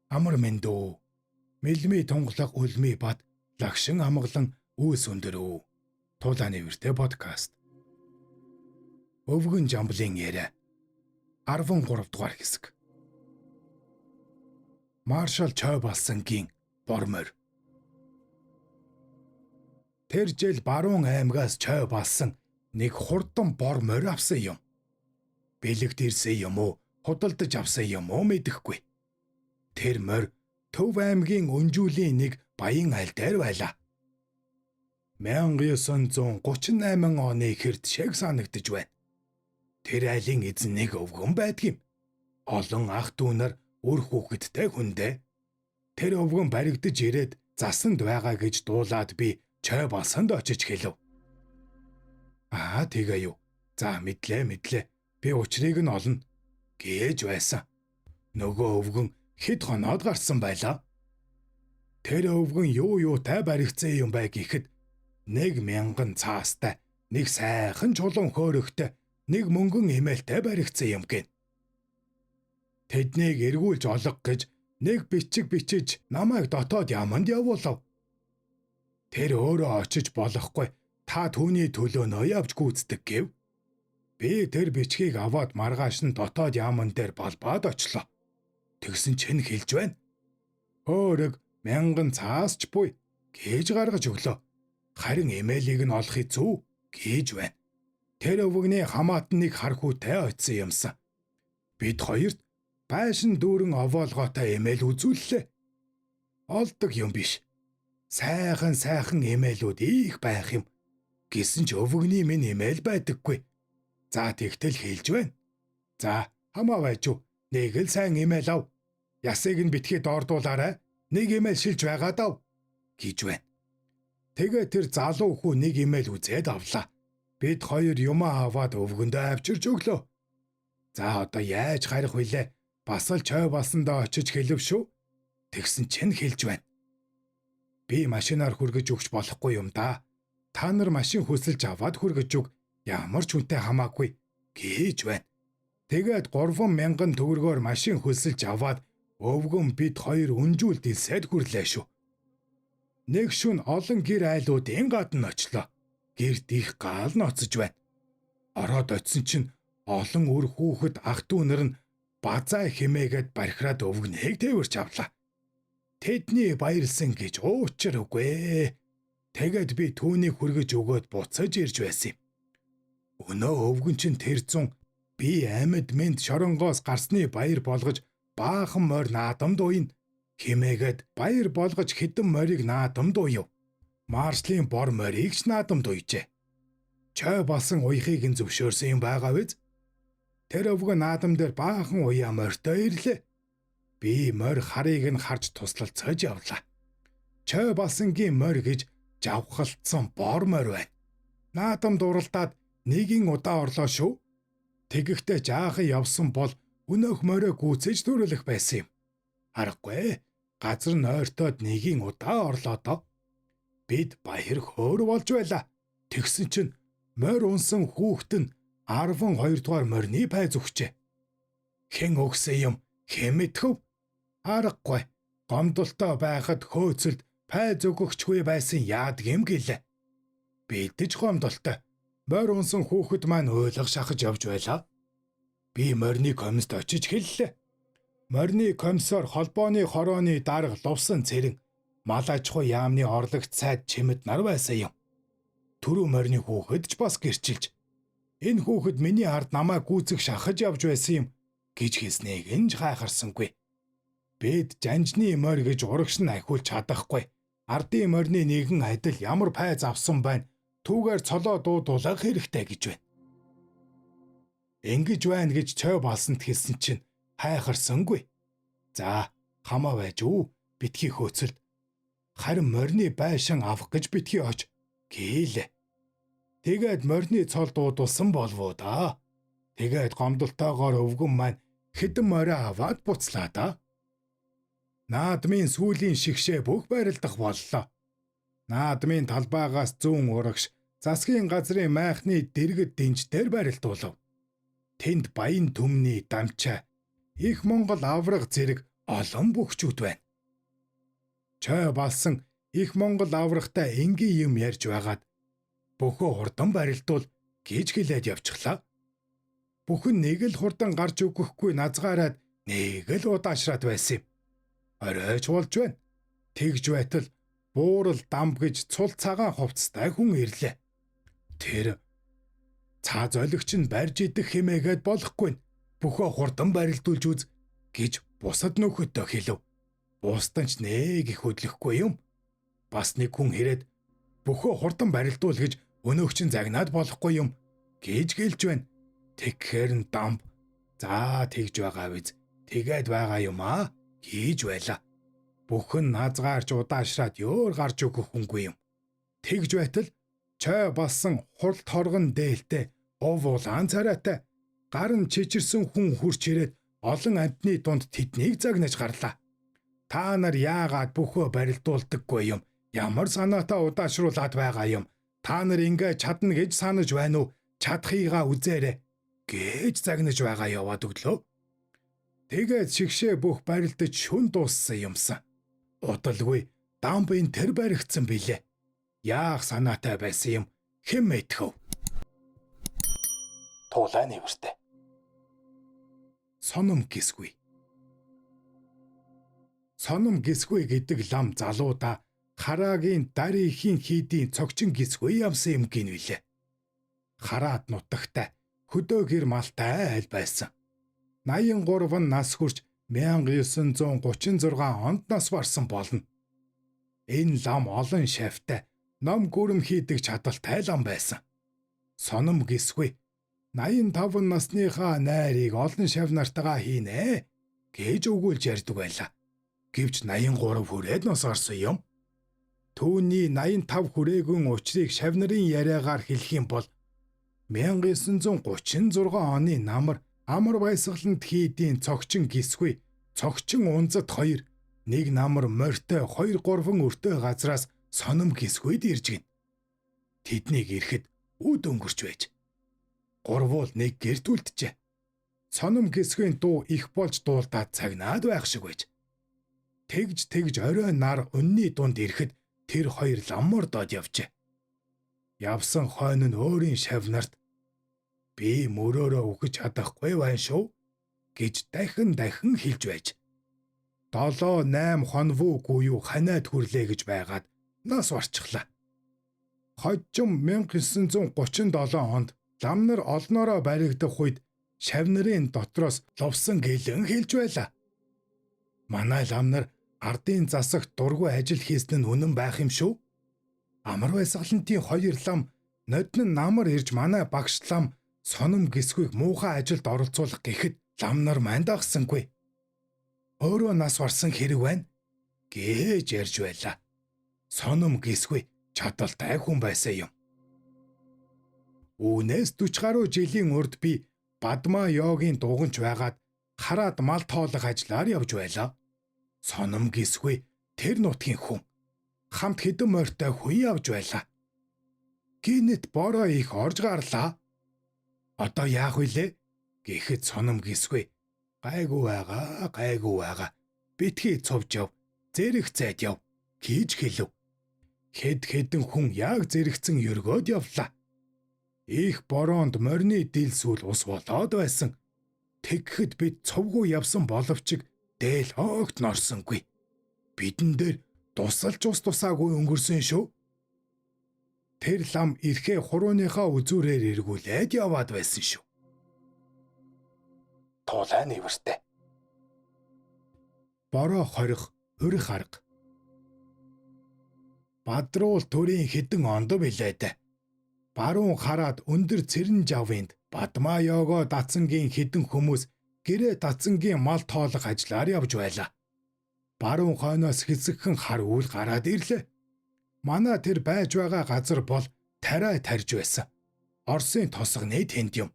Амар мэндүү. Мэлми тунгалаг үлми бат лагшин амгалан үйлс өндөрөө. Тулааны вэртэй подкаст. Өвгөн жамблын яриа. 13 дугаар хэсэг. Маршал Чойбалсангийн бормор. Тэр жил Баруун аймгаас Чойбалсан нэг хурдан бор морь авсан юм. Бэлэгт ирсэн юм уу, худалдаж авсан юм уу мэдэхгүй. Тэр морь Төв аймгийн Өнжүүлийн нэг баян айл дээр байлаа. 1938 оны хэрд шиг санагдаж байна. Тэр айлын эзэн нэг өвгөн байдаг юм. Олон ах дүү нар үр хүүхэдтэй хүндээ. Тэр өвгөн баригдаж ирээд засанд байгаа гэж дуулаад би Чойбалсанд очиж хэлв. Аа, тэгээ юу. За, мэдлээ мэдлээ. Би учрыг нь олно гэж байсан. Нөгөө өвгөн хэд хоноод гарсан байлаа. Тэр өвгөн юу юутай баригдсан юм бэ гэхэд 1000 цаастай, нэг сайхан чулуун хөөрөгтэй, нэг мөнгөн эмээлтэй баригдсан юм гин. Тэднийг эргүүлж олго гэж нэг бичиг бичиж намайг дотоод яаманд явуулав. Тэр өөрөө очиж болохгүй, та түүний төлөөнөө явж гүйцэтгэг гэв. Би тэр бичгийг аваад маргааш нь дотоод яаман дээр балбаад очлоо. Тэгсэн чинь хэлж байна. Хөөрөг 1000 цаас ч буй гэж гаргаж өглөө. Харин эмээлийг нь олох хэцүү гэж байна. Тэр өвгөний хамаатан нэг хархүүтэй очисон юмсан. Бид хоёрт байшин дүүрэн овоолгоотой эмээл үзүүллээ. Олдог юм биш. Сайхан сайхан эмээлүүд их байх юм. Гэсэн ч өвгөний минь эмээл байдаггүй. За, тэгтэл хэлж байна. За, хамаа байж юу. Нэг л сайн эмээл ав. Ясыг нь битгий доордуулаарай. Нэг эмээл шилж байгаа дав гэж байна. Тэгээ тэр залуу хүү нэг эмээл үзээд авлаа. Бид хоёр юмаа аваад өвгөндөө авчирч өглөө. За, одоо яаж харих вүлээ? Бас л Чойбалсандаа очиж хэлв шүү. Тэгсэн чинь хэлж байна. Би машинаар хүргэж өгч болохгүй юм да. Та нар машин хөсөлж аваад хүргэж өг. Ямар ч хүнтэй хамаагүй гэж байна. Тэгээд 3000 төгрөгөөр машин хөлсөлж аваад өвгөн бид хоёр өнжүүл дэлсээд хүрлээ шүү. Нэг шүн олон гэр айлуудын гадна очлоо. Гэрт их гал ноцож байна. Ороод очисон чинь олон үр хүүхэд ах дүү нар нь базаа химээгээд бархираад өвгнийг тээвэрч авлаа. Тэдний баярлсан гэж уучир үгүй. Тэгээд би түүнийг хүргэж өгөөд буцаж ирж байсан юм. Өнөө өвгөн чинь тэр зун би амьд мэнд шоронгоос гарсны баяр болгож баахан морь наадамд уйна химээгээд баяр болгож хэдэн морийг наадамд уяв. Маршлын бор морийг ч наадамд уйжээ. Чойбалсан уяхыг нь зөвшөөрсөн юм байгаа биз? Тэр өвгөн наадам дээр баахан уяа морьтой ирлээ. Би морь харыг нь харж туслалцаж явлаа. Чойбалсангийн морь гэж жавхалдсан бор морь байна. Наадамд уралдаад нэгin удаа орлоо шүү. Тэгэхдээ жаахан явсан бол өнөөх морио гүйцэж төрөлөх байсан юм. Аргагүй. Газар нь ойртоод нэгin удаа орлоо доо. Бид баяр хөөр болж байлаа. Тэгсэн чинь морь унсан хүүхэд нь 12 дугаар морины пайз өгчээ. Хэн өгсөн юм хэн мэдхэв? Аргагүй. Гомдолтой байхад хөөцөлд пайз өгөгчгүй байсан яадаг юм гэлээ. Бидэж гомдолтой. Морь унсан хүүхэд маань уйлга шахаж явж байлаа. Би морины комист очиж хэллээ. Морины комиссар холбооны хорооны дарга Лувсан Цэрэн, мал аж ахуй яамны орлогч сайд Чимэд нар байсан юм. Түрүү морины хүүхэд ч бас гэрчилж энэ хүүхэд миний ард намайг гүйцэх шахаж явж байсан юм гэж хэлснийг нь ч хайхарсангүй. Бид жанжны морь гэж урагш нь ахиулж чадахгүй. Ардын морины нэгэн адил ямар пайз авсан байна. Түүгээр цолоо дуудуулах хэрэгтэй гэж байна. Ингэж байна гэж Чойбалсанд хэлсэн чинь хайхарсангүй. За, хамаа байж үү, битгий хөөцөлд. Харин морины байшин авах гэж битгий оч гэлээ. Тэгээд морины цол дуудулсан болов уу да. Тэгээд гомдолтойгоор өвгөн маань хэдэн морио аваад буцлаа да. Наадмын сүүлийн шигшээ бүх барилдах боллоо. Наадмын талбайгаас зүүн урагш засгийн газрын майхны дэргэд дэнж дээр барилдуулав. Тэнд баян түмний дамчаа, их Монгол авраг зэрэг олон бөхчүүд байна. Чой балсан их Монгол аврахтай энгийн юм ярьж байгаад бөхөө хурдан барилдуул гэж хэлээд явчихлаа. Бүхэн нэг л хурдан гарч өгөхгүй назгаараад нэг л удаашраад байсан юм. Оройч болж байна. Тэгж байтал буурал дамб гэж цул цагаан хувцастай хүн ирлээ. Тэр цаа золигч нь барьж идэх хэмээгээд болохгүй. Бөхөө хурдан барилдуулж үз гэж бусад нөхөдөө хэлв. Бусдан ч нэг их хөдлөхгүй юм. Бас нэг хүн ирээд бөхөө хурдан барилдуул гэж өнөөх чинь загнаад болохгүй юм гэж гэлж байна. Тэгэхээр нь дамб за тэгж байгаа биз. Тэгээд байгаа юм аа гэж байла. Бүхэн назгаарч удаашраад өөр гарч өгөх хүнгүй юм. Тэгж байтал чой болсон хурал торгон дээлтэй ов улаан царайтай гар нь чичирсэн хүн хурч ирээд олон амьтны дунд тэднийг загнаж гарлаа. Та нар яагаад бөхөө барилдуулдаггүй юм? Ямар санаатай удаашруулад байгаа юм? Та нар ингээ чадна гэж санаж байна уу? Чадхыгаа үзээрэй гэж загнаж байгаа яваад өглөө. Тэгээд шигшээ бүх барилдаж шүн дууссан юмсан. Удалгүй дамбын тэр баригдсан билээ. Яах санаатай байсан юм хэн мэдэх вэ? Тулай нэртэй. Соном гисгүй. Соном гисгүй гэдэг лам залуудаа хараагийн дарихийн хийдийн цогчин гисгүй явсан юм гин билээ. Хараад нутагтай хөдөө гэр малтай айл байсан. 83 нас хүрч 1936 онд нас барсан болно. Энэ лам олон шавьтай ном гүрэм хийдэг чадaltaй лам байсан. Соном гисгүй 85 насныхаа найрыг олон шав нартайгаа хийнэ гэж өгүүлж ярьдаг байлаа. Гэвч 83 хүрээд нас орсон юм. Түүний 85 хүрээгүн учрыг шав нарын яриагаар хэлэх юм бол 1936 оны намар амар баясгаланд хийдийн цогчин гисгүй цогчин унзат хоёр нэг намар морьтой 2 3 өртөө газраас соном гисгүйд ирж гин. Тэднийг ирэхэд үд өнгөрч байж. Гурвуул нэг гэрт үлджээ. Соном гисгүйн дуу их болж дуулдаад цагнаад байх шиг байж. Тэгж тэгж орой нар өнний дунд ирэхэд тэр хоёр ламмор доод явжээ. Явсан хойно нь өөрийн шав нарт би мөрөөрөө үхэж чадахгүй байна шүү гэж дахин дахин хэлж байж. 7 8 хонвуугүй юу ханиад хүрлээ гэж байгаад нас барчихлаа. Хожим 1937 онд лам нар олноороо баригдах үед шав нарын дотроос лувсан гэлэн хэлж байлаа. Манай лам нар ардын засагт дургүй ажил хийсэн нь үнэн байх юм шүү. Амар баясгалантын хоёр лам ноднон намар ирж манай багш лам соном гисгүйг муухай ажилд оролцуулах гэхэд лам нар мандагсангүй. Өөрөө нас барсан хэрэг байна гэж ярьж байлаа. Соном гисгүй чадaltaй хүн байсан юм. Үүнээс 40 гаруй жилийн урд би Бадмаа йогийн дуганч байгаад хараад мал тоолох ажлаар явж байлаа. Соном гисгүй тэр нутгийн хүн хамт хэдэн морьтой хүн явж байлаа. Гинэт бороо их орж гарлаа. Одоо яах вүлээ гэхэд соном гисгүй гайгүй байгаа, гайгүй байгаа. Битгий цовж яв. Зэрэг зайд яв гэж хэлв. Хэд хэдэн хүн яг зэрэгцэн өргөөд явлаа. Их бороонд морины дил сүүл ус болоод байсан. Тэгэхэд бид цовгүй явсан боловч дээл огт норсонгүй. Бидэн дээр тусалж ус тусаагүй өнгөрсөн шүү. Тэр лам ирэхээ хурууныхаа үзүүрээр эргүүлээд яваад байсан шүү. Тулай нэрвэртэй. Бороо хорих, урих арга. Бадруул төрийн хэдэн онд билээ дээ. Баруун хараад өндөр цэрэн жавынд Бадмаа ёого дацангийн хэдэн хүмүүс гэрээ дацангийн мал тоолох ажлаар явж байлаа. Баруун хойноос хэсэгхэн хар үйл гараад ирлээ. Манай тэр байж байгаа газар бол тариа тарж байсан. Орсын тосгоны тэнд юм.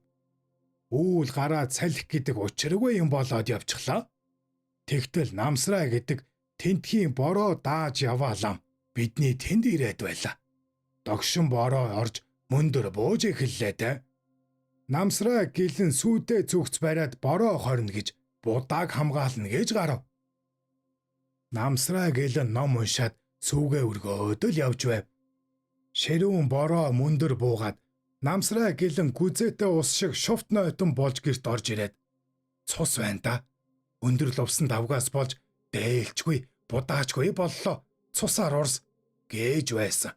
Үүл гараад салхи гэдэг учиргүй юм болоод явчихлаа. Тэгтэл намсраа гэдэг тентхийн бороо дааж яваалам бидний тэнд ирээд байлаа. Догшин бороо орж мөндөр бууж эхэллээ дээ. Намсраа гэлэн сүйдээ зүгц бариад бороо хорно гэж будааг хамгаална гэж гарав. Намсраа гэлэн ном уншаад сүүгээ өргөөд л явж байв. Ширүүн бороо мөндөр буугаад намсраа гэлэн гүзээтэй ус шиг шувт нойтон болж гэрт орж ирээд цус байна да. Өндөр лувсан давгаас болж дээлчгүй, будаачгүй боллоо. Цусаар урс гэж байсан.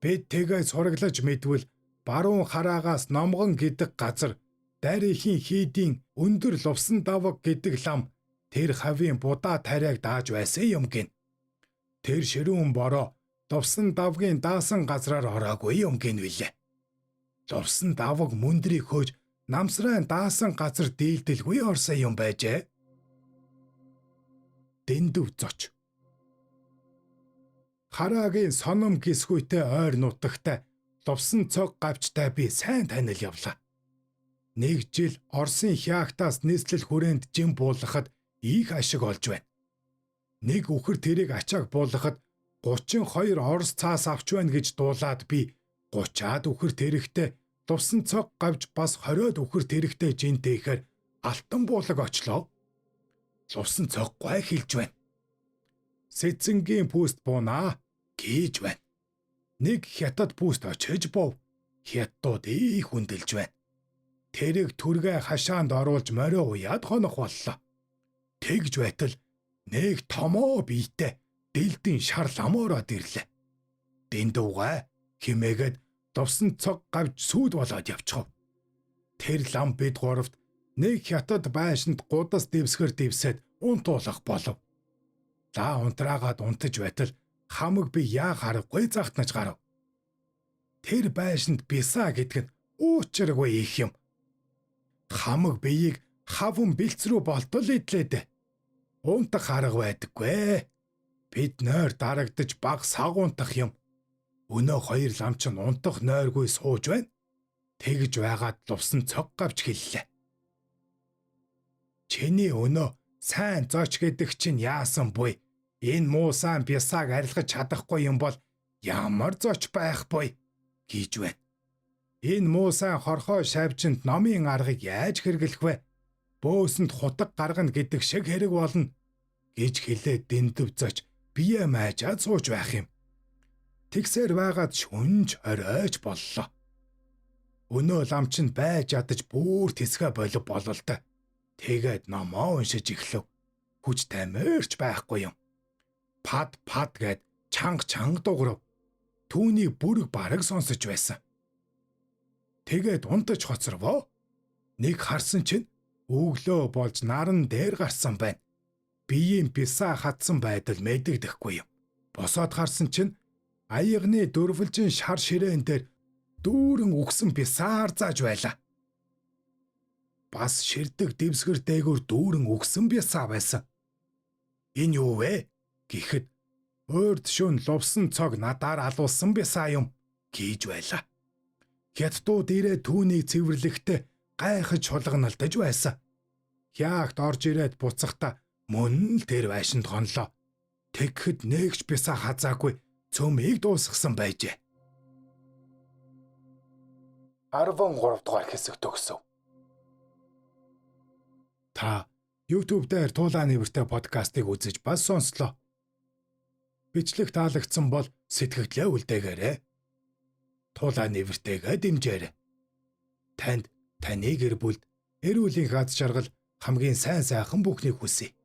Бид тэгээ сураглаж мэдвэл баруун хараагаас номгон гэдэг газар дарихийн хийдийн өндөр лувсан давг гэдэг лам тэр хавийн будаа тариаг дааж байсан юм гин. Тэр ширүүн бороо лувсан давгийн даасан газраар ороогүй юм гин билээ. Лувсан давг мөндрийг хөөж намсрайн даасан газар дийлдэлгүй орсон юм байжээ. Дэндв зоч. Хараагийн соном гисгүйтэй ойр нутагтай лувсан цог гавчтай би сайн танил явлаа. Нэг жил Оросын хяагтаас нийслэл хүрээнд жим буулгахад их ашиг олж байна. Нэг үхэр тэрийг ачааг буулгахад 32 Орос цаас авч байна гэж дуулаад би 30-аад үхэр тэрэгтэй лувсан цог гавж бас 20-од үхэр тэрэгтэй жинтээхээр алтан буулаг очлоо. Лувсан цог гой хэлж байна. Сэцэнгийн пүст буунаа гэж байна. Нэг хятад пүст очиж був. Хятадууд их хүндэлж байна. Тэрэг түргээ хашаанд оруулж морио уяад хонох боллоо. Тэгж байтал нэг томоо биетэй дэлдийн шар лам ороод ирлээ. Дэндүүгай химээгээд дувсан цог гавж сүйд болоод явчихв. Тэр лам бид гуравт нэг хятад байшинд гудас дэвсгэр дэвсээд унтуулах болов. Лаа унтраагаад унтаж байтал хамаг би яа харахгүй захтнаж гарав. Тэр байшинд бисаа гэдэг нь уучраггүй их юм. Хамаг биеийг хаван бэлц рүү болтол идлээ дээ. Унтах арга байдаггүй. Бид нойр дарагдаж баг сагуунтах юм. Өнөө хоёр лам чинь унтах нойргүй сууж байна. Тэгж байгаад лувсан цог гавч хэллээ. Чиний өнөө сайн зооч гэдэг чинь яасан буй? Энэ муусан бясааг арилгаж чадахгүй юм бол ямар зооч байх буй гэж байна. Энэ муусан хорхоо шавжинд номын аргыг яаж хэрэглэх вэ? Бөөсөнд хутаг гаргана гэдэг шиг хэрэг болно гэж хэлээд дэндв зооч бие маажаад сууж байх юм. Тэгсээр байгаад шүнж оройч боллоо. Өнөө лам чинь байж ядаж бүр тэсгэ болов бололтой. Тэгээд номоо уншиж эхлэв. Хүч тамирч байхгүй юм. Пад пад гэд чанга чанга дуурав. Түүнийг бүрэг бараг сонсож байсан. Тэгээд унтаж хоцорвоо. Нэг харсан чинь өглөө болж наран дээр гарсан байна. Биеийн бисаа хатсан байдал мэдэгдэхгүй юм. Босоод харсан чинь аягны дөрвөлжин шар ширээн дээр дүүрэн үгсэн бисаар зааж байлаа. Бас ширдэг дэвсгэр дээгүүр дүүрэн үгсэн бисаа байсан. Энэ юу вэ? Гэхэд ойрд шөн лувсан цог надаар алуулсан бисаа юм гэж байлаа. Хятадууд ирээ түүнийг цэвэрлэхдээ гайхаж шулганалдаж байсан. Хяагт орж ирээд буцахдаа мөн л тэр байшинд гонлоо. Тэгэхэд нэгч бисаа хазаагүй цөмийг дуусгасан байжээ. 13 дугаар хэсэг төгсөв. Та YouTube дээр Тулаан нэртэй подкастыг үзэж бас сонслоо. Бичлэг таалагдсан бол сэтгэгдлээ үлдээгээрэй. Тулаан нэртэйгээ дэмжээрэй. Танд таны гэр бүлд эрүүлийн хад жаргал хамгийн сайн сайхан бүхнийг хүсье.